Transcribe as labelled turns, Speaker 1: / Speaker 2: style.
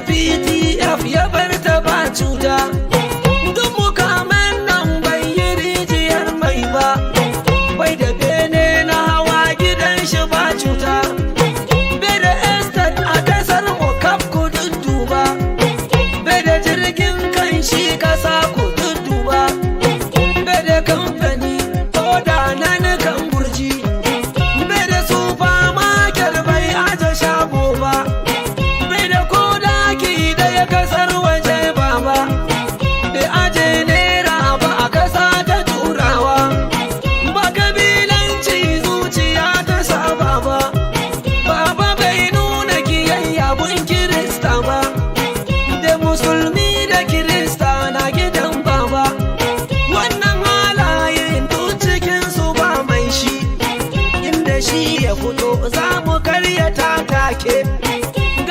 Speaker 1: PTF ya bar ta ba cuta. Duk mukamin nan bai yi rijiyar mai ba, bai da bene na hawa gidan shi ba cuta. Bai da estate a kasar mu kaf ku dudduba, bai da jirgin kan shi kasa ku dudduba, bai da kamfani ko da nan kan burji, bai da supermarket, bai aje shago ba, bai da ko daki da ya kasar waje ba, bai aje naira ba a kasa ta turawa ba, kabilanci zuciya ta saba ba. Baba bai nuna kiyayya gun Kirista ba, da Musulmi da Kirista na gidan.